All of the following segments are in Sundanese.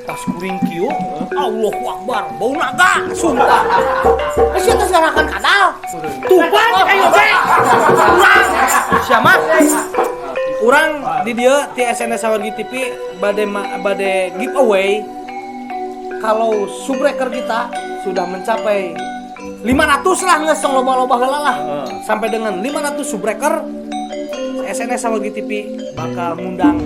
Tas kuring kieu, Allahu Akbar, bau naga, sumpah. Sia teh ngarakan kadal. Tupan ayo teh. Urang sia mah. Urang di dieu ti SNS Sawargi TV bade bade giveaway kalau subscriber kita sudah mencapai 500 lah, geus tong loba-loba heula lah. Sampai dengan 500 subscriber, SNS Sawargi TV bakal ngundang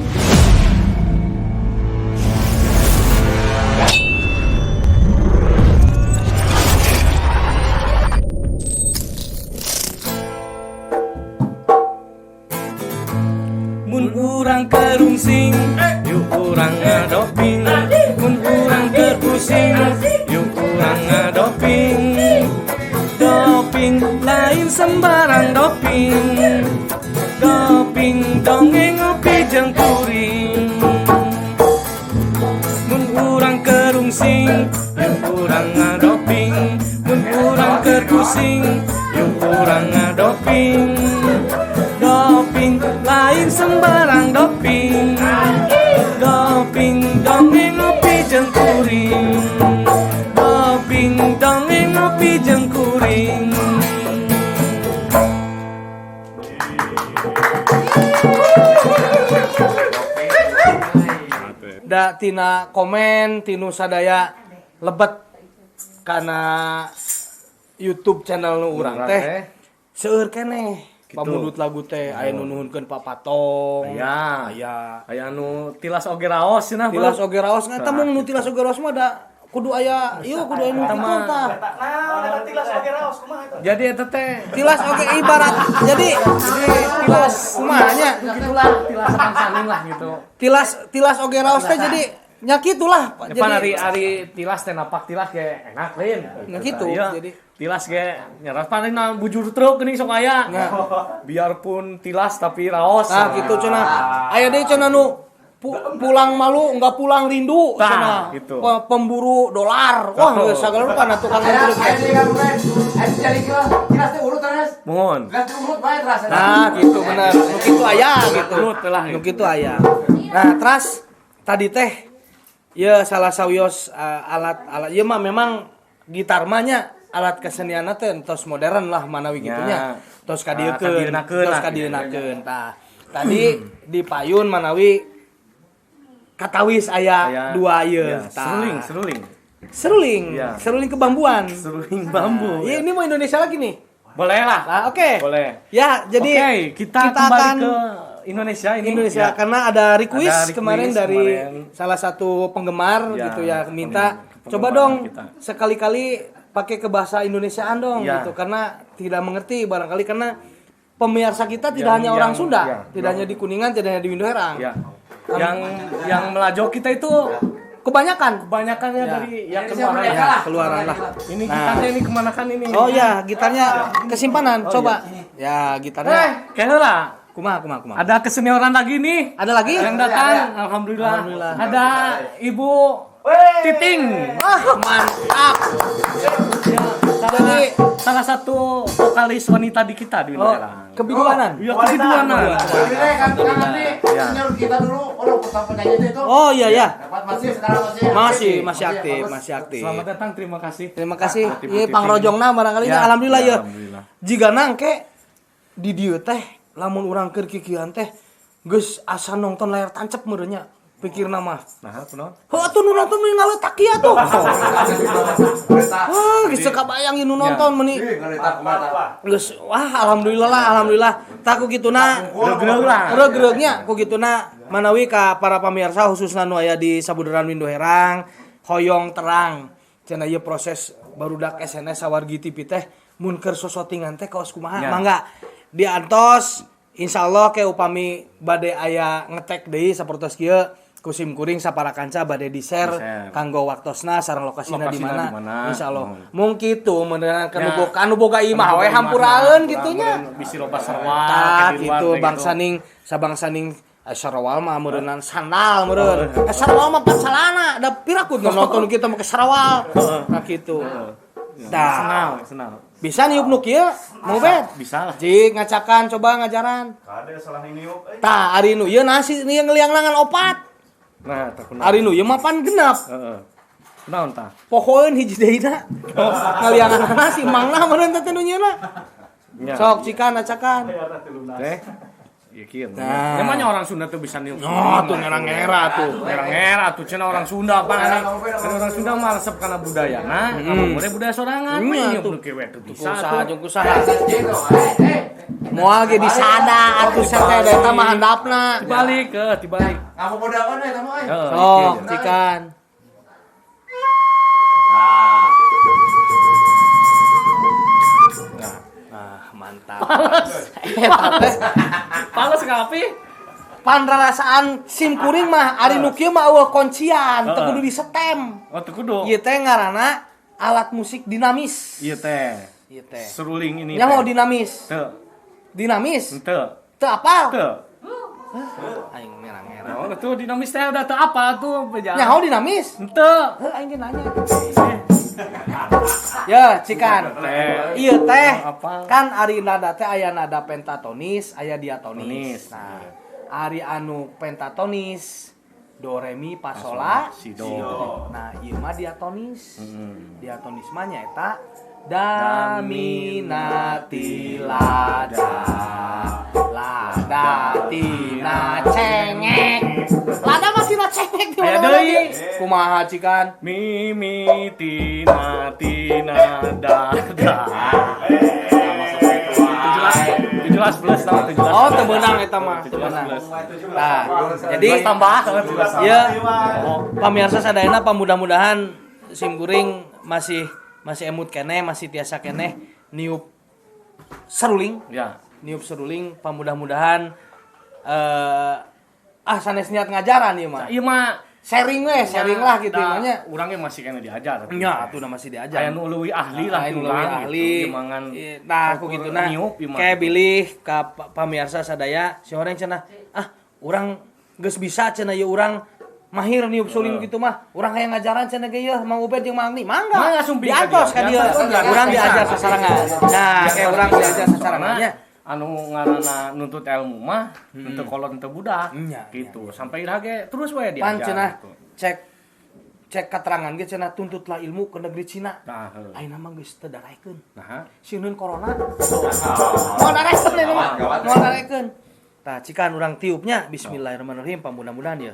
Mun urang keur rungsing, yuk urang ngadoping. Mun urang keur pusing, yuk urang ngadoping. Doping lain sembarang doping. Doping dongeng ngopi jeung kuring. Mun urang keur rungsing, yuk urang ngadoping. Mun urang keur pusing, yuk urang ngadoping. Doping lain sembarang doping. Doping dongeng ngopi jeung kuring. Doping dongeng ngopi jeung kuring. Da tina komen tinu sadaya lebet kana YouTube channel nu urang teh seueur keneh Gitu. pamundut lagu teh, aya nu nuhunkeun Papatong. Aya. Aya. Aya nu tilas oge raos cenah. Tilas oge raos, eta mung nu tilas oge raos mah da kudu aya ieu, kudu aya nu kitu tah. Jadi eta teh Tilas oge ibarat jadi tilas kumaha nya? Gitulah, tilas saning lah gitu. Tilas tilas oge raos teh jadi nya kitulah. Depan ari ari tilas teh napak tilas ge enak lain. Nah, gitu, Iya. jadi- Tilas ge nyaras paling na bujur truk geuning sok aya. Nah. Biarpun tilas tapi raos. Nah, gitu cenah. Aya deui cenah nu pulang malu nggak pulang rindu Tah, cenah. gitu. Pemburu dolar. Wah, geus sagala rupa na tukang Aya truk. aya deui kan kemarin. Aya jadi kieu, tilas teh urut terus. Mohon. Tilas teh urut bae terus. Nah, gitu bener. Nu kitu aya gitu. Urut lah, Nu gitu. kitu aya. Nah, terus tadi teh ya salah sawios alat alat ieu mah memang gitar mah nya alat kesenian teh tos modern lah manawi kitu nya. Tos kadieukeun, Kadieunakeun tos lah. kadieunakeun. Tah, tadi di payun manawi katawis aya Aya. dua ieu. Ya, Tah. seruling, seruling. Seruling, Ya. seruling kebambuan. Seruling bambu. Iya, ini mau Indonesia lagi nih. Boleh lah. Nah, oke. Boleh. Ya, jadi Oke, kita kembali akan ke Indonesia ini. Indonesia Ya. karena ada request, Ada request kemarin dari kemarin. salah satu penggemar Ya, gitu ya minta coba penggemar dong kita. sekali-kali pakai ke bahasa Indonesiaan dong Ya. gitu karena tidak mengerti barangkali karena pemirsa kita tidak Yang- hanya orang yang- Sunda, ya, tidak hanya di Kuningan, tidak hanya di Winduherang. Ya. Yang melajo kita itu Kebanyakan kebanyakannya Ya. dari ya Indonesia keluaran. merdeka ya, lah. keluaran lah. Ini Nah. gitarnya ini kemanakan ini? Oh ya, gitarnya kesimpanan, Oh, coba. Ya, gitarnya. Kayaknya lah. Kumaha, kumaha, kumaha. Ada kesenioran lagi nih. Ada lagi? Yang datang, alhamdulillah. Alhamdulillah. Ada Ibu Titing. Ah, mantap. Ya, salah, Jadi- salah satu vokalis wanita di kita di Oh, Winduherang. kebiduanan. Iya, kebiduanan. Ini kan kan nanti Ya. senior kita dulu, oh pertama penyanyi itu. Oh iya ya. Dapat masih sekarang masih aktif. Masih, masih aktif, bagus. masih aktif. Selamat datang, terima kasih. Terima kasih. Buat Ibu Iya, Titing. pangrojongna barangkali Ya, alhamdulillah ya, ya. alhamdulillah. Jigana engke di dieu teh lamun urang keur kikieuan teh geus asa nonton layar tancap meureun nya pikirna mah. Nah, kunaon? Heuh atuh nu nonton meni ngaletak ieu atuh. Heuh, geus teu kabayang ieu nu nonton meni. Ih, ngaletak kumaha. Geus wah alhamdulillah lah, alhamdulillah. Tah ku kituna Regreg lah. Regreg-nya ku kituna manawi ka para pamirsa khususna nu aya di Sabuderan Winduherang hoyong terang cenah ieu proses barudak SNS Sawargi TV teh mun keur sosotingan teh kaos kumaha Ya. mangga diantos insyaallah ke upami bade aya ngetek deui sapertos kieu kusim kuring sapara kanca bade di-share Di-share. kanggo waktosna sareng lokasina di Lokasina mana di mana. insyaallah Mohon. mung kitu meuneunan Ya. kanu boga imah we hampuraeun kitu nya. Bisi loba sarwal Tah kayak di luar gitu teh bangsa ning sabangsa ning sarawal mah meureunnan sandal meureun. Sarawal mah pasalana da piraku nu nonton kita make sarawal. Nah kitu. Tah, Senal, senal. bisa niup nu kieu? Mau bet? Bisa lah. Jik ngacakan coba ngajaran. Kade salah niup euy. Tah ari nu ieu nasi ieu ngeliang langan opat. Nah, tah kunaon. Ari nu ieu mah pan genap. Heeh. Kunaon tah? Pohoeun hiji deui na. Ngalianganana si Mangna meureun teh nu nyieunna. Nya. Sok cikan acakan. Teh. Ieu kieu. Nah. Namanya orang Sunda tuh bisa niup. Oh, tuh ngera-ngera tuh. Ngera-ngera tuh cenah orang Sunda pan anak. Orang Sunda mah resep kana budayana, hmm. Budaya sorangan. Nya Niup tuh. nu kieu we tuh bisa Kusaha tuh. jeung kusaha. Moal ge disada atuh teh da eta mah handapna. Dibalik, dibalik. Ngaku bodakan we tamu euy. Heeh, Sok kieu. cikan. Ah, mantap. Pales. Pales ngapi? Panrarasaan sim kuring mah ari nu kieu mah eueuh kuncian, teu kudu disetem. Oh, teu kudu. Ieu teh ngaranna alat musik dinamis. Ieu teh. Ieu teh. Seruling ini. Nyaho teh. dinamis. Teu. Dinamis. Teu. Teu apal. Teu. Aing merang-merang. Oh, tuh dinamis teh udah teu apa tuh beja. Nyaho dinamis. Henteu. Heuh aing ge nanya. Ya, cikan. Teh. Ieu teh Apa? kan ari nada teh aya nada pentatonis, aya diatonis. Tonis. Nah, ari anu pentatonis do re mi fa sol la Si do. Nah, ieu mah diatonis. Diatonis mah nyaeta da mi na ti la da la da ti na cengek. Lada mah tina cengek di Aya mana-mana. deui. Kumaha cikan? Mi mi ti na ti na da da. 17 plus sama 17. Oh, teu meunang eta mah, teu 17 meunang. plus. Nah, jadi 17 tambah sama 17. ya pamirsa sadayana pamudah-mudahan sim kuring masih masih emut keneh, masih tiasa keneh niup seruling, Ya. niup seruling pamudah-mudahan sanes niat ngajaran ieu mah. Ieu mah Sharing we, sharing lah gitu Nah, mah nya. urangnya masih kena diajar. Nya atuh udah masih diajar. Aya nu leuwih ahli lah Aya nu ti urang leuwih gitu. ahli. Ieu mangan. Nah, aku gitu nah. Niup ieu mah. Kayak bilih ka pamirsa sadaya si orang cenah, ah urang geus bisa cenah ieu urang mahir niup suling gitu mah. Urang hayang ngajaran cenah ge ieu Mang Ubed jeung Mang Agni. Mangga. Mangga sumping ka Diantos ka dieu. dieu. Diantos. Urang diajar sasarangan. Nah, kayak urang diajar sasarangannya. Anu ngaranna nuntut ilmu mah, henteu kolot henteu budak. Nya, Gitu. Sampai iraha ge terus we diajar. Pan cenah gitu. cek cek keterangan ge cenah tuntutlah ilmu ke negeri Cina. Nah, heuh. Ayeuna mah geus teu daraekeun. Nah, Sieun corona. Moal daraekeun ayeuna mah. Moal daraekeun. Tah cikan urang tiupnya bismillahirrahmanirrahim pamudah-mudahan ya.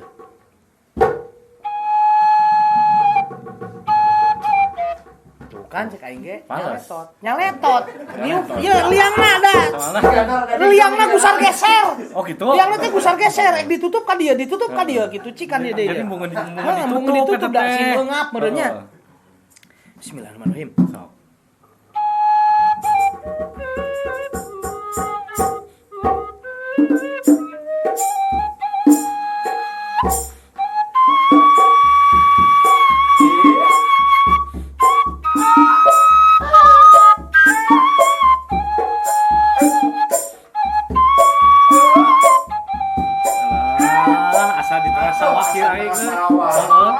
Tuh kan cek aing ge Pales. nyaletot. Nyaletot. Niup ieu liangna da. soalna Liangna gusar geser. Oh gitu. Liangna teh gusar geser, ek ditutup ka dieu, ditutup ka dieu gitu cikan dieu deui. Jadi mun Heuh, mun ditutup ditutup eta da teh. sing eungap meureunnya. Heeh. Bismillahirrahmanirrahim. Sok. Alah, asa di tengah sawah kieu aing euy. Heeh.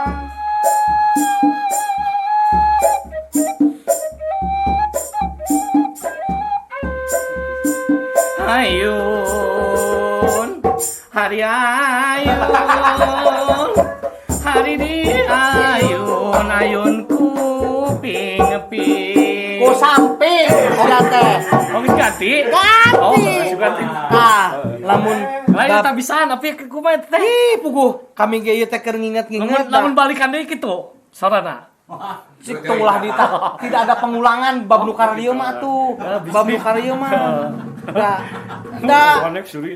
Ayun, hari ayun, hari di ayun, ayun kuping ping. Ku samping sia teh. Oh, geus ganti? Ganti. Oh, geus ganti. Tah, lamun Lain tak bisa, tapi kumaha teh? Ih, puguh kami ge ieu teh keur nginget-nginget. Lamun lamun balikan deui kitu, sorana. Cik tong ulah tidak ada pengulangan bab nu kardieu mah atuh. Bab nu kardieu mah. Da da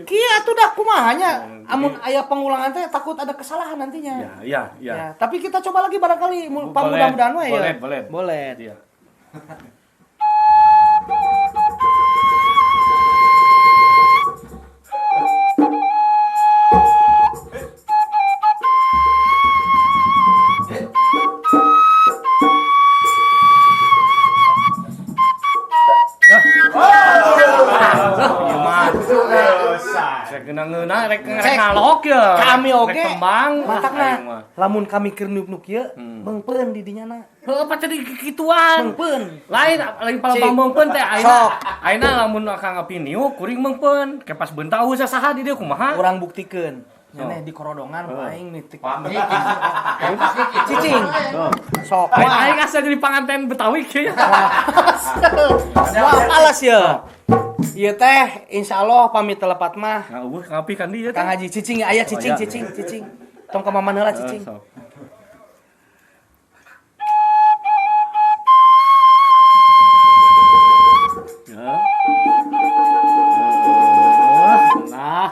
kieu atuh dah kumaha nya. Amun aya pengulangan teh takut ada kesalahan nantinya. Ya, ya, ya. Ya, tapi kita coba lagi barangkali Boleh, mudah-mudahan we ya. boleh, boleh. Boleh. Iya. Ieu mah. Rek ngeunah rek rek ngalok ya. Kami oge Rek kembang. Matakna Aing mah. lamun kami keur niup nu kieu, meungpeun di dinya na. Heuh, pacet di kikituan. Meungpeun. Lain lain Cik. palembang meungpeun teh ayeuna. Sok. Ayeuna lamun akang api niup kuring meungpeun. Ke pas beunta eueuh saha di dieu kumaha? Urang buktikeun. Nyaneh di korodongan aing nitik. Cicing. Cicing. Sok. Aing aing asa jadi panganten Betawi kieu. Wah, alas ya. Ieu teh insyaallah pamit telepat mah. Nah, eueuh ngapi kan dia teh. Kang Haji cicing aya cicing Oh, iya. cicing cicing. Tong ka mamana heula cicing. Sok. Ya. Nah.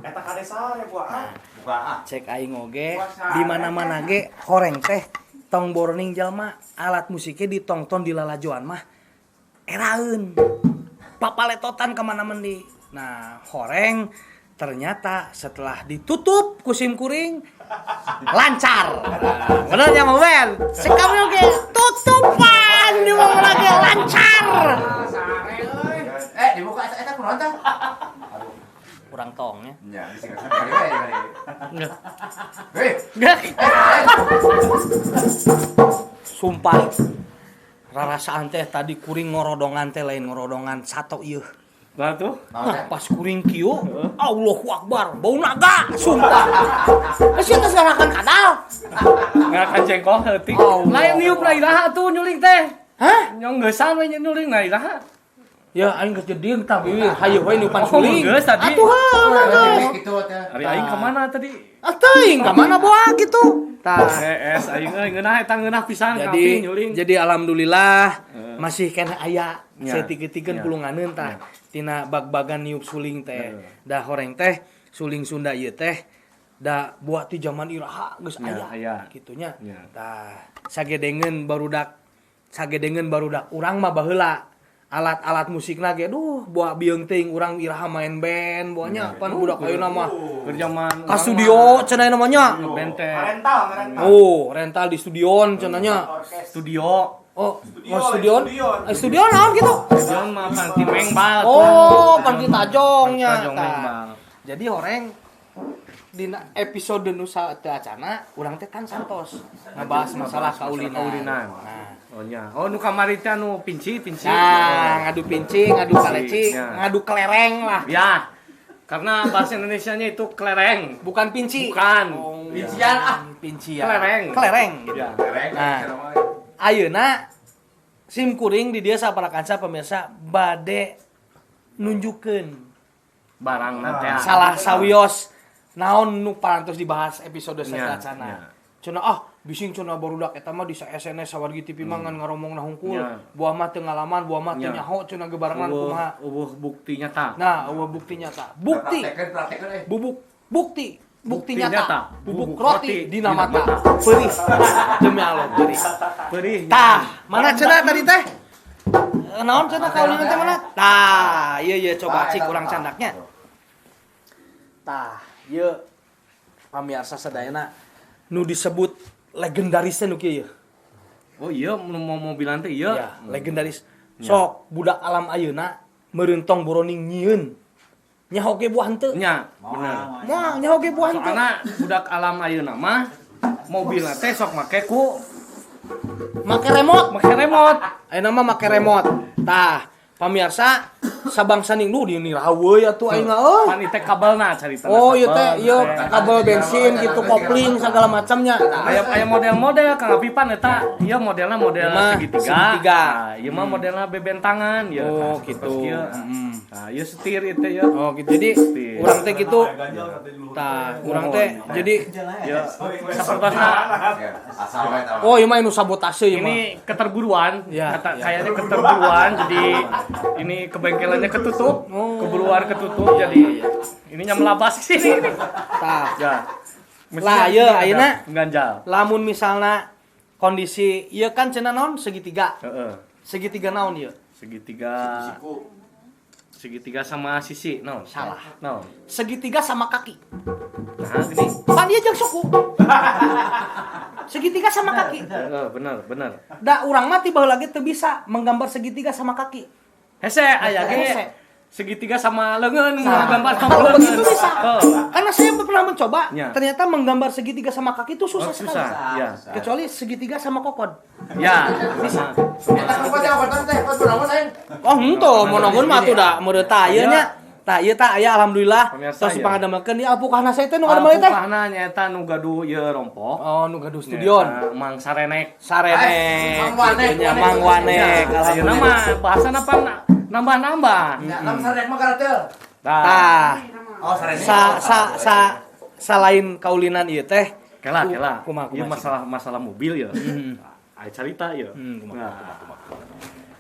Eta kade sare buah. Buka ah. Cek aing oge di mana-mana ge horeng teh tong boroning jalma alat musiknya ditongton di lalajoan mah eraeun. Papaletotan kemana mendi. Nah, horeng ternyata setelah ditutup kusim kuring lancar. Nah, bener nya Mang Ben? Sekami oge tutupan di mau lagi lancar. Eh, dibuka eta eta kunaon tah? Kurang tongnya. Ya, bisa kali we kali. Hei, Sumpah. Rarasaan teh tadi kuring ngorodongan teh lain ngorodongan sato ieu. Nah tuh. Nah, pas kuring kieu, Allahu Akbar, bau naga, sumpah. Sia teh ngarakan kadal. Ngarakan jengkol heutik. Allah. Lain niup lah iraha tuh nyuling teh. Hah? Nyong geusan we nyuling nah iraha. Ya aing geus jeding tah bieu, hayu we niupan Oh, suling. geus tadi. Atuh heuh, geus. Gitu teh. Ari aing ka mana tadi? Ah teuing ka mana boa gitu. Tah. Es aing euy ngeunah eta ngeunah pisan Jadi kapi nyuling. jadi alhamdulillah masih keneh aya Ya. saeutik-eutikeun Ya. pulunganeun tah tina bag-bagan niup suling teh. Da horeng teh suling Sunda ieu teh da buat ti zaman iraha geus Ya, aya aya. kitunya. Ya. Tah sagedengeun barudak urang mah baheula alat-alat musikna ge duh buah bieung teuing urang iraha main band buahnya pan budak ayeuna mah Keur zaman ka studio cenah namanya. Ngeband teh. Rental, rental. Oh, rental di studion cenahnya. Studio. Oh, oh studion? Eh, studio naon gitu? Studio mah panti mengbal. Oh, panti tajongnya. Tajong Tah. mengbal. Jadi horeng dina episode nu teu acana urang teh kan santos ngebahas masalah kaulinan. Kaulinan. Nah, Oh nya. Oh nu kamari teh anu pinci, pinci. nah ngadu pinci, ngadu kaleci, Ya. ngadu kelereng lah. Ya. Karena bahasa Indonesianya itu kelereng. Bukan pinci. Bukan. Oh, Pincian ah. Pincian. Kelereng. Kelereng gitu. Ya. Nah. Ayeuna sim kuring di dieu saparakanca pemirsa bade nunjukkeun Barang teh. salah sawios naon nu parantos dibahas episode Nya, sacana. nya. Cenah ah bising cenah barudak eta mah di SNS sawargi TV mah ngan ngaromongna hungkul. Nya. Buah mah teu ngalaman, buah mah teu Nya. nyaho cenah gebarengan kumaha. Eueuh bukti nyata. Nah, eueuh bukti nyata. Bukti, Praktekeun, praktekeun eh. bubuk, bukti, bukti Bukti nyata. nyata. Bubuk Bubuk roti roti dina dina mata. mata. Perih. Demi Allah, perih. Perih. Tah, mana cenah tadi teh? Eh, Naon cenah kaulinan teh mana? Tah, ieu ieu coba cik urang candaknya. Tah, ieu pamirsa sadayana nu disebut legendaris teh nu kieu ieu. Oh iya, nu mau mobilan teh iya. Ya, legendaris. Sok budak alam ayeuna meureun tong boroning nyieun. Nyaho ge buah henteu. Nya, bener. Moal nyaho ge buah henteu. Soalna budak alam ayeuna mah mobilna teh sok make ku Make remote. make remote. Ayeuna mah make remote. Tah, pamirsa sabangsa ning duh di rawe atuh aing euy. Pan ieu teh kabelna caritana. Oh iya teh, iya kabel. kabel bensin gitu, kopling segala macamnya. Aya aya model-model Kang Apipan eta ieu modelna model Ieu mah segitiga. segitiga. Nah, ieu mah modelna bebentangan ya. Oh, Tah, gitu. terus kieu. Mm. Nah, ieu setir ieu teh ya. Oh gitu. Jadi Setir. urang teh gitu. Tah, urang teh jadi Ya, sapertosna Ya, asal we tah. oh ieu mah nu sabotase ieu mah. ini keterburuan, Ya, kata ya. kayaknya keterburuan jadi ini kebengkelannya ketutup, Oh. keburuan ketutup jadi ininya melabas ke sini. Tah. Ya. Lah, ieu ada ayeuna pengganjal. lamun misalna kondisi ieu kan cenah naon segitiga. Heeh. Segitiga naon ieu? Segitiga Siku. segitiga sama sisi, naon? Salah. Naon? Segitiga sama kaki. Nah, gini. Pan ieu jeung suku. Segitiga sama kaki. Heeh, bener, bener. Da urang mah ti baheula ge teu bisa menggambar segitiga sama kaki. Hese aya ge Hese. Segitiga sama leungeun, gambar sama Kalau leungeun. begitu bisa. Oh. Karena saya pernah mencoba, Ya. ternyata menggambar segitiga sama kaki itu susah Oh, susah. sekali. Ya. Kecuali segitiga sama kokod. Ya, bisa. Eta kumaha teh obat teh? Kos berapa sayang? Oh, henteu, mun nongon mah atuh da meureut tah ieu nya. Tah ieu tah aya alhamdulillah. Pemirsa, Tos ya. pangadamelkeun ieu alpukahna saya teh nu ngadamel teh. Alpukahna nyaeta nu gaduh ieu rompok. Oh, nu gaduh studion. Nyaeta Mang Sarenek. Sarenek. Mang Wanek, Nya Mang Wanek. Ayeuna Alhamdulillah. mah bahasana pan nambah-nambah. Ya, lam sarek mah karatel. Tah, Tah, Oh, sarek. sa sa sa salain kaulinan ieu teh. kela kela. Kumaha Ieu kumaha. Masalah masalah mobil ya. Aya carita ya. Kumaha,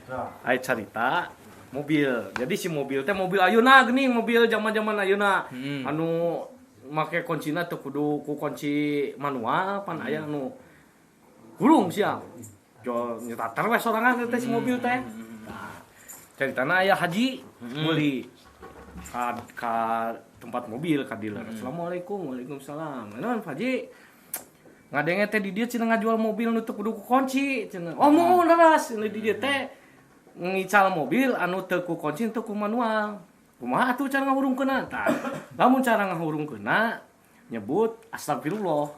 Nah, aya carita mobil. Jadi si mobil teh mobil ayeuna geuning, mobil zaman-zaman ayeuna. Anu make kuncina teu kudu ku kunci manual, pan aya anu gulung sia. Jo nyetater we sorangan teh si mobil teh. Nah, caritana aya haji meuli ka tempat mobil, ka dealer. Assalamualaikum, waalaikumsalam. Naon, Pak Haji? Ngadenge teh di dieu cenah ngajual mobil nu teu kudu ku kunci cenah. Oh, mau leres di dieu teh ngical mobil anu teu ku kunci, teu ku manual. Kumaha atuh cara ngahurungkeunna? Tah, lamun cara ngahurungkeunna nyebut astagfirullah.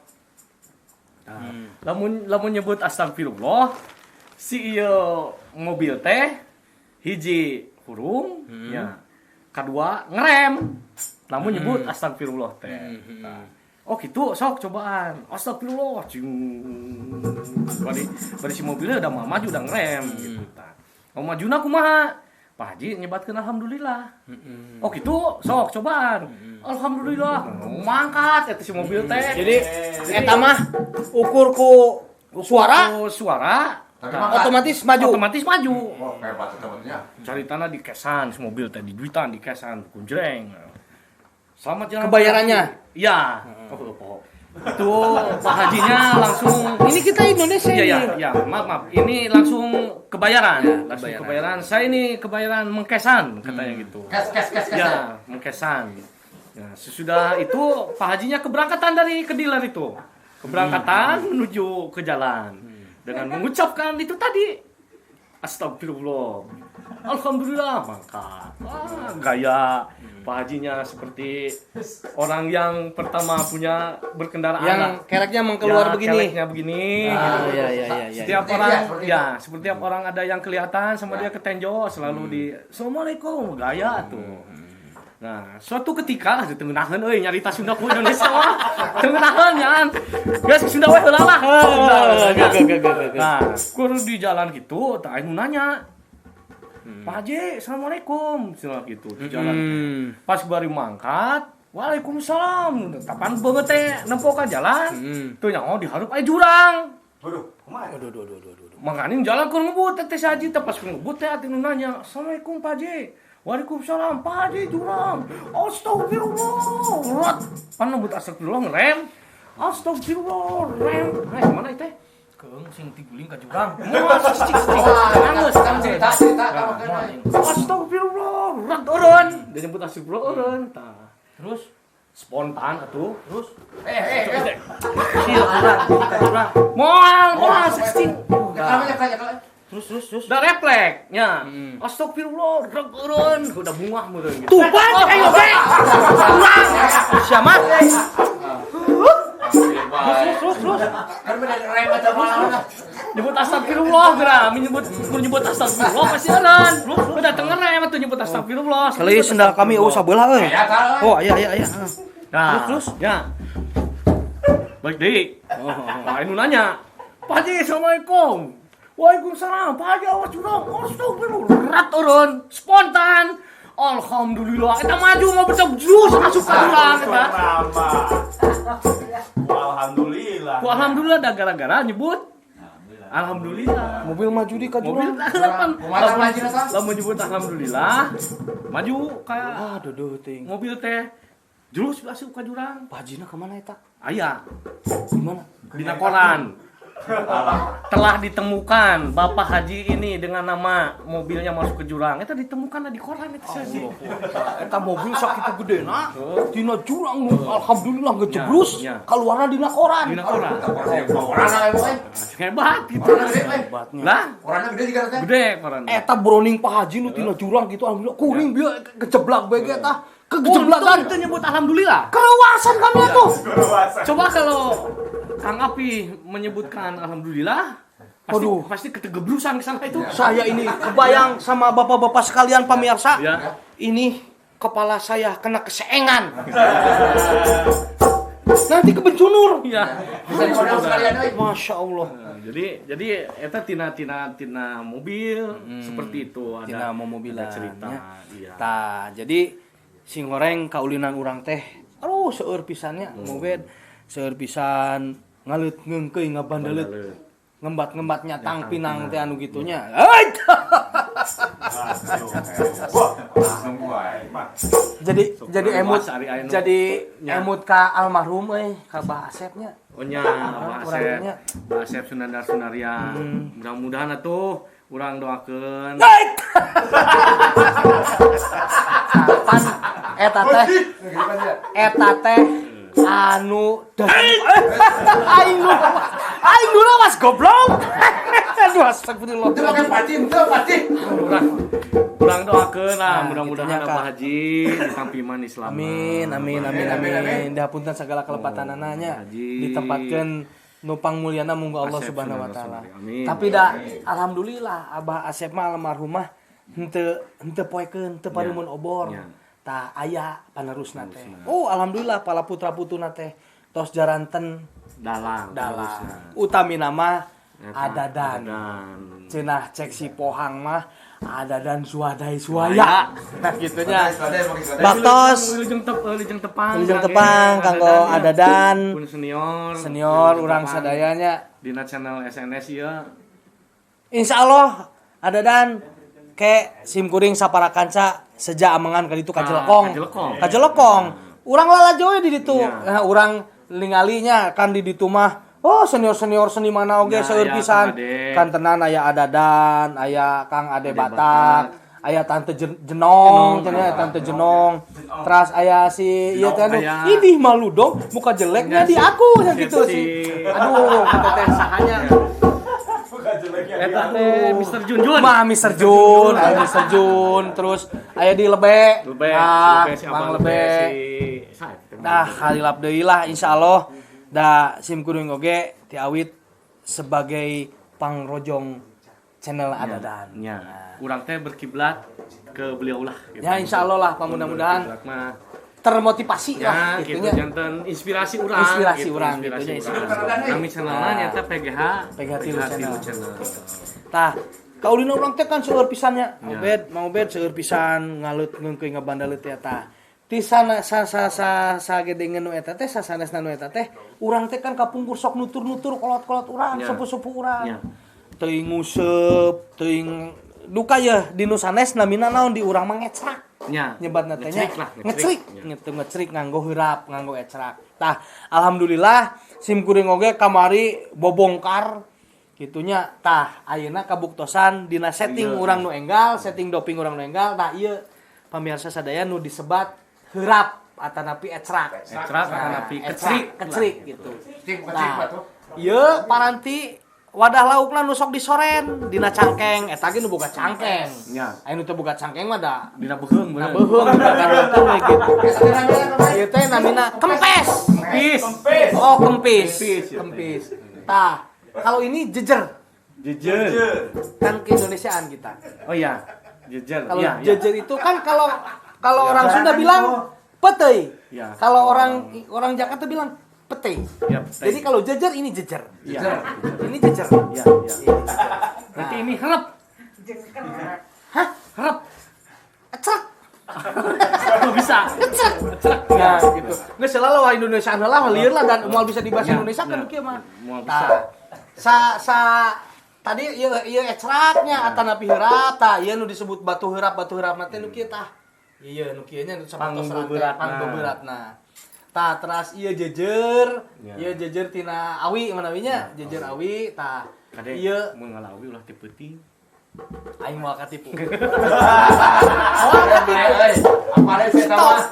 Tah, lamun lamun nyebut astagfirullah si ieu mobil teh hiji hurung ya. Kadua ngerem. Lamun nyebut astagfirullah teh. Tah. Oh gitu, sok cobaan. Astagfirullah. Cing. Bari bari si mobilnya udah mau maju, udah ngerem gitu tah. Mau majuna kumaha? Pak Haji nyebatkeun alhamdulillah. Oh gitu, sok cobaan. Alhamdulillah. Mangkat eta si mobil teh. Jadi eta mah ukur ku suara Ku suara Tapi tah, mangkat. otomatis maju. Otomatis maju. Oh, hebat itu temennya. Caritana di kesan si mobil teh, di duitan di kesan kunjreng. Selamat jalan. Kebayarannya? Iya. Oh, oh, oh. Itu Pak Hajinya langsung Ini kita Indonesia Iya, ini. iya, iya, maaf, maaf. Ini langsung kebayaran, langsung kebayaran. kebayaran. Saya ini kebayaran mengkesan katanya gitu. Kes kes kes kes. Ya, mengkesan. Nah, sesudah itu Pak Hajinya keberangkatan dari ke dealer itu. Keberangkatan menuju ke jalan dengan mengucapkan itu tadi. Astagfirullah. Alhamdulillah, mangkat. Wah, gaya Pak Hajinya seperti orang yang pertama punya berkendaraan Yang lah. kereknya mengkeluar Ya, begini. keleknya begini. Ah, Gitu. iya iya iya iya. Setiap Seperti orang itu ya, seperti ya, seperti tiap orang ada yang kelihatan sama dia ketenjo selalu di Assalamualaikum gaya tuh. Nah, suatu ketika teu ngeunaheun euy nyarita Sunda ku Indonesia mah. Teu ngeunaheun ya. Geus Sunda we heula lah. Sunda. Nah, kur di jalan gitu, tah anu nanya. Pak Haji, Assalamualaikum. Cenah gitu di jalan. Pas bari mangkat, waalaikumsalam. Kapan banget teh nempo ka jalan. Tuh nyaho di hareup aya jurang. Waduh, kumaha? Aduh, aduh, aduh, aduh, aduh. Makanya jalan keur ngebut teh si Haji teh, pas keur ngebut teh atuh nu nanya, "Assalamualaikum Pak Haji." Waalaikumsalam, Pak Haji jurang. Astagfirullah. Rot. Pan ngebut astagfirullah ngerem. Astagfirullah, rem. Nah, mana itu teh? Keung sing tiguling ka jurang. Moal cik cik. Wah, Nangis. cerita cerita kamu kan. Astagfirullah, rot eureun. Dia nyebut astagfirullah eureun. Tah. Terus Spontan atuh. terus Eh eh eh. sia jurang ka jurang. Moal, moal cik. Nyekel nyekel nyekel. Terus terus terus. Udah refleks, nya. Astagfirullah, rek eureun, udah bungah meureun gitu. Tuh pan ayo ge. Kurang. Sia mah. Terus terus terus. Kan beda rem aja malah. Nyebut astagfirullah geura, menyebut nyebut astagfirullah pasti eureun. Udah teu ngerem atuh nyebut astagfirullah. Kali sendal kami eueuh sabelah euy. Ya kalau. Oh, iya iya iya. Nah, Terus, terus. Ya. Balik deui. Oh, anu nanya. Pak Haji, Assalamualaikum. Waalaikumsalam. Pak Haji awas jurang. Astagfirullah. Rat eureun, spontan. Alhamdulillah, eta maju mau becok jus masuk ka jurang eta. Nama. Alhamdulillah. Ku alhamdulillah dah gara-gara nyebut alhamdulillah. Mobil maju di ka Mobil jurang. kan Kumaha maju na lamun nyebut alhamdulillah maju kayak Aduh duh ting. mobil teh jurus asup ka jurang. Pak Hajina kemana eta? Aya Di mana? dina koran. Telah ditemukan Bapak Haji ini dengan nama mobilnya masuk ke jurang. Eta ditemukan di koran eta sih. Eta mobil sakitu gedena, dina jurang nu alhamdulillah ngejeblus, kaluarna dina koran. Dina koran. Koran we. Hebat gitu. Hebatnya. Lah, koranna gede juga teh. Gede koran. Eta broning Pak Haji nu tina jurang gitu alhamdulillah kuring bieu kejeblak bae ge tah. Kejeblakan itu nyebut alhamdulillah. Kerewasan kami tuh. Coba kalau Kang Api menyebutkan alhamdulillah, pasti, Aduh. Pasti ketegebrusan ke sana itu. Saya ini kebayang sama bapak-bapak sekalian pemirsa. Ya. Ini kepala saya kena keseengan. Nanti kebencunur. Ya. Bisa dikodok sekalian euy. Masya Allah. Nah, jadi eta tina mobil seperti itu ada. Tina momobilan. Ada cerita. Ya. Iya. Tah, jadi sing goreng kaulinan urang teh. Aduh, seueur pisannya, mobed. Seueur pisan ngaleut ngeungkeuy ngabandaleut. Ngembat-ngembat nyatang pinang teh anu gitunya. Jadi emut, jadi emut ka almarhum euy, ka Bah Asepnya. Oh nya, Bah Asep. Bah Asep Sunandar Sunarya. Mudah-mudahan atuh urang doakeun. Pan eta teh anu aing nu lawas goblok. Aduh astagfirullah. Itu pakai pati, itu pati. Urang doakeun lah, mudah-mudahan Abah Haji ditampi iman Islam. Amin amin amin amin. Dihapunten segala kelepatanana nya. Ditempatkeun nu pangmulyana munggo Allah Subhanahu wa taala. Tapi da alhamdulillah Abah Asep mah almarhumah henteu poekeun, henteu parumun obor. Tah aya panerusna teh. Oh alhamdulillah pala putra putuna teh tos jaranten dalang. Utamina mah adadan. Cenah cek si Pohang mah adadan suadai suaya. Nah gitunya. Baktos wilujeng tepang. Wilujeng tepang kanggo adadan. Pun senior. Senior urang sadayanya dina channel SNS ieu. Insyaallah adadan ke sim kuring sapara kanca sejak amengan ka ditu ka Jelekong. Ka Jelekong. Urang lalajo we di ditu. Nah, urang ningalinya kan di ditu mah oh senior-senior seni mana oge seueur pisan. Kan tenan aya Adadan, aya Kang Ade Batak, aya Tante Jenong, cenah Tante Jenong. Teras aya si ieu teh anu, idih malu dong, muka jeleknya di aku nya gitu sih. Aduh, kitu teh sahanya. Eta teh Mr. Junjun. Mah Mr. Jun, aya Mr. Jun, terus aya di Lebe. Lebe, si Mang Lebe. Dah halilap deui lah insyaallah. Da sim kuring oge ti awit sebagai pangrojong channel Adadan. Ya. Urang teh berkiblat ke beliau lah gitu. Ya insyaallah lah mudah-mudahan termotivasi ya, lah gitu gitunya. Janten inspirasi urang. Inspirasi gitu, urang inspirasi gitu, urang. Nami channelna nyata PGH Tilu Channel. Tah, kaulina urang teh kan seueur pisannya. Mau bed seueur pisan ngalut ngeungkeuy ngabandaleut teh tah. Ti sana sa sa sa sa gedengeun nu eta teh sasanesna nu eta teh urang teh kan kapungkur sok nutur-nutur kolot-kolot urang, sepuh-sepuh urang. Teuing nguseup, teuing duka yeuh di nu sanes namina naon di urang mah ngecrak. Nya, nyebatna teh nya ngecrik gitu ngecrik nganggo heurap nganggo ecrak. Tah alhamdulillah sim kuring oge kamari bobongkar gitunya. Tah ayeuna kabuktosan dina setting urang nu enggal, setting doping urang nu enggal. Tah ieu pamirsa sadaya nu disebat heurap atanapi ecrak. Ecrak atanapi kecrik, kecrik gitu. Tah ieu paranti wadah laukna nu sok disoren dina cangkeng eta ge nu boga cangkeng. Nya. Aya nu teu boga cangkeng mah da dina beuheung bener. Beuheung we gitu. Ieu teh namina kempes. Kempis. Oh, kempis. Kempis. Tah, kalau ini jejer. Jejer. Kan keindonesiaan kita. Oh iya, jejer. Kalau jejer itu kan kalau orang Sunda bilang petei. Ya. Kalau orang Jakarta bilang pete. Ya, pete. Jadi kalau jejer ini jejer. Ya. Ini jejer. Ya, ya. Berarti ini herep. Hah? Herep. Ecrek. Oh, bisa. Ecrek. Ecrek. Nah, gitu. Geus selalu wah Indonesia lah lieur lah dan moal bisa dibahasa Indonesia kan kieu mah. Moal bisa. Sa tadi ieu ieu ecraknya atanapi heurap tah ieu nu disebut batu heurap na teh nu kieu tah. Ieu nu kieu nya nu sapertos rantai pangbeberatna. Tah teras ieu jejer, ieu jejer tina awi manawinya, jejer awi tah. Ieu mun ngalawi ulah ti peuting. Aing moal katipu. Moal katipu. Apale saya mah.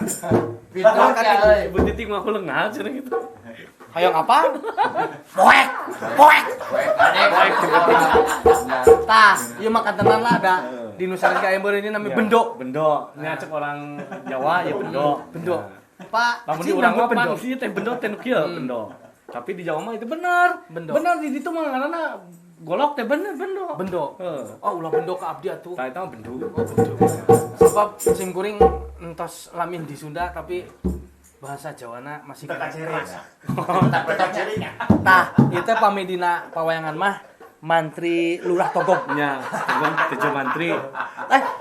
Pintu euy. Beuting mah aku leungan cenah gitu. Hayang apa? Poek, poek. Poek. Tah, ieu mah kantenan lah ada di Nusantara Ember ini namanya bendo. Bendo. Nya cek orang Jawa ya bendo. Bendo. Pak, lamun di urang mah pan sih teh bendo teh nu kieu bendo. Tapi di Jawa mah itu bener. Bendo. Bener di ditu mah ngaranna golok teh bener bendo. Bendo. Oh, ulah bendo ka abdi atuh. Tah eta mah bendo. Oh, bendo. Sebab sim kuring entos lamin di Sunda tapi bahasa Jawana masih keras. Tah, ieu teh pami dina pawayangan mah mantri Lurah Togog. Nya, Togog Tejo Mantri.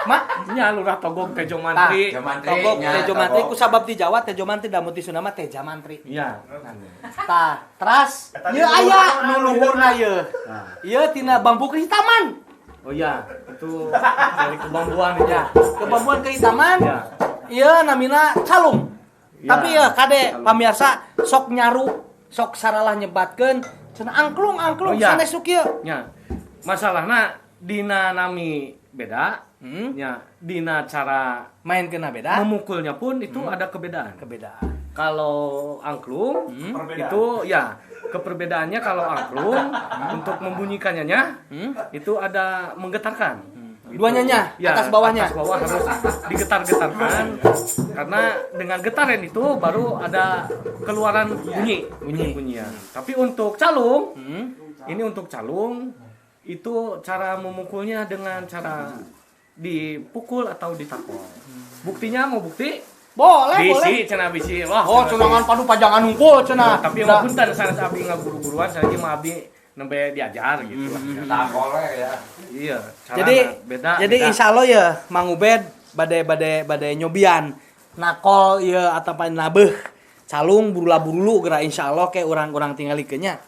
Mak, nya Lurah Togog Tejo Mantri. Togog Tejo Mantri ku sabab di Jawa Tejo Mantri da mun di Sunda mah Teja Mantri. Iya. Tah, teras ieu aya nu luhurna ieu. Ieu tina bambu kehitaman. Oh iya, itu dari kebambuan itu. Ya, kebambuan kehitaman. Ieu namina calung. Tapi ya kade pamirsa sok nyaru, sok saralah nyebatkeun cenah angklung-angklung sanes nu kieu. Nya. Masalahna dina nami beda, nya dina cara mainkeunna beda, memukulnya pun itu ada kebedaan. Kebedaan. Kalau angklung itu ya keperbedaannya kalau angklung untuk membunyikannya nya itu ada menggetarkan. Duanya nya, ya, atas bawahnya. Atas bawah harus digetar-getarkan karena dengan getaran itu baru ada keluaran bunyi, bunyian. Tapi untuk calung, ini untuk calung itu cara memukulnya dengan cara dipukul atau ditakol. Buktinya mau bukti? Boleh, bisi, boleh. Cenah bisi. Wah, oh, cenangan padu pajangan unggul cenah. Nah, tapi mah punten sanes abdi ngaguru-guruan, sanes mah abdi nembe diajar gitu lah. Takole ya. Iya, jadi beda. Jadi beda. Insya Allah ya Mang Ubed bade nyobian nakol ieu atapan nabeuh calung burula-burulu geura insya Allah ke urang-urang tingalikeun nya.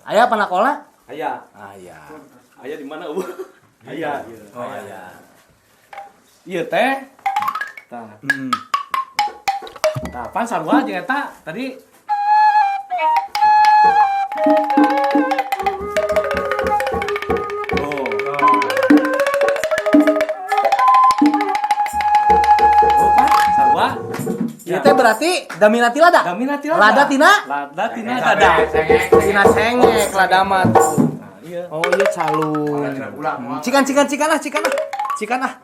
Aya apa nakolna? Aya. Aya. Aya di mana eueuh? Aya. Oh, aya. Ieu teh. Tah. Tah, pan sarua jeung eta tadi. Oh. Oh, Pak, sarua. Ieu teh berarti daminati lada. Daminati lada. Lada tina? Lada tina lada. Tina sengek lada mah tuh. Nah, iya. Oh, iya calung. Cikan cikan cikan ah, cikan ah. Cikan ah.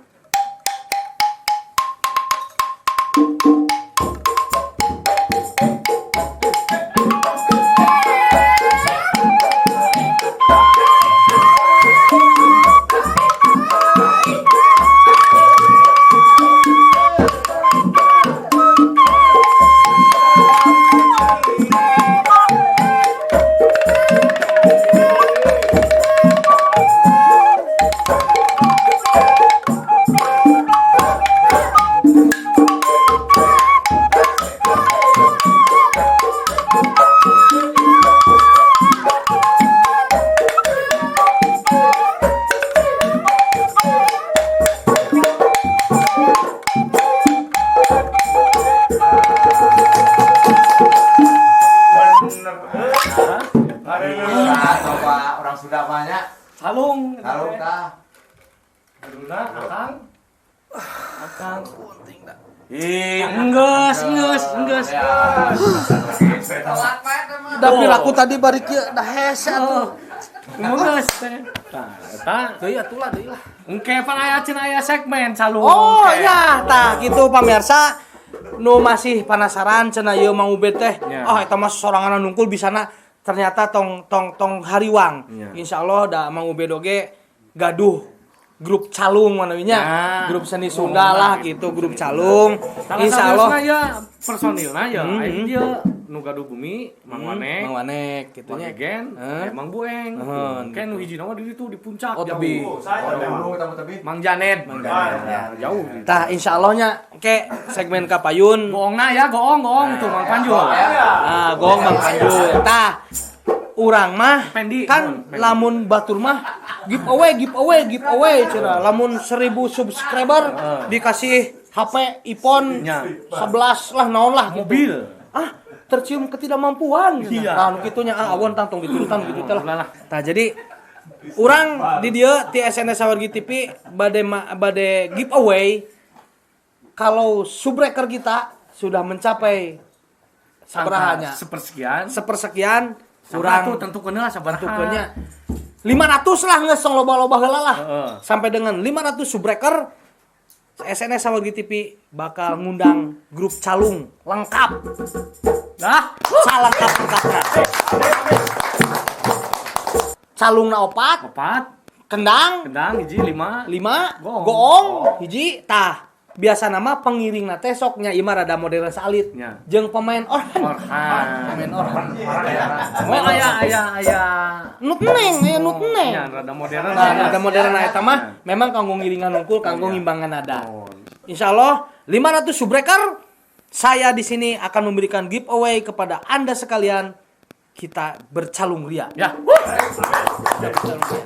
Orang Sunda banyak. Calung. Calung tah. Aduna akang. Akang. Ih, enggeus, enggeus, enggeus. Da piraku tadi bari kieu da hese atuh. Enggeus teh. Tah, eta Deui atuh lah, deui lah. Engke pan aya cenah aya segmen calung. Oh iya, tah kitu pamirsa nu masih penasaran cenah ieu Mang Ubed teh. Ah eta mah sorangan nungkul bisana ternyata tong tong tong hariwang. Insyaallah da Mang Ubed oge gaduh grup calung manawinya, grup seni Sunda lah gitu, grup calung. Insyaallah ya personilna ya aya dieu nu gaduh bumi Mang Wanek, Mang Wanek kitu nya. Mang Egen, Mang Bueng. Ke nu hiji mah di ditu di puncak oh, tebih. Mang Janet, Mang Janet. Jauh. Tah insyaallah nya ke segmen kapayun. Goongna ya, goong goong tuh Mang Panjul. Ah, goong Mang Panjul. Tah urang mah Pendi, kan Pendi. Lamun batur mah giveaway giveaway giveaway cenah lamun 1000 subscriber dikasih HP iPhone 11 lah, naon lah gitu. Mobil. Ah, tercium ketidakmampuan gitu. Iya. Nah, nu kitunya, ah, awan tang, tong diturutan gitu teh lah. Ulah lah. Nah, jadi urang di dieu ti SNS Sawargi TV bade giveaway kalau subbreaker kita sudah mencapai sabaraha? Sepersekian. Sepersekian. Kurang kurang tuh tentukeun lah sabaraha. Tentukeunnya 500 lah, geus tong loba-loba heula lah. Sampai dengan 500 subbreaker, SNS Sawargi TV bakal ngundang grup calung lengkap. Nah, Salengkap-lengkapna. Calungna opat, opat, kendang kendang hiji, lima, lima, goong. Goong hiji. Tah, biasa nama pengiring teh sok nya ieu mah rada modern salit. Nya. Jeung pemain orhan. Orhan. Pemain orhan. Oh, aya aya aya. Nut neng, aya nut neng. Ya, rada modern. Nah, Ya. rada modern eta mah memang kanggo ngiringan nungkul, kanggo ngimbangan nada. Oh. Insya Allah 500 subbreaker, saya di sini akan memberikan giveaway kepada Anda sekalian. Kita bercalung ria. Ya. Bercalung ria.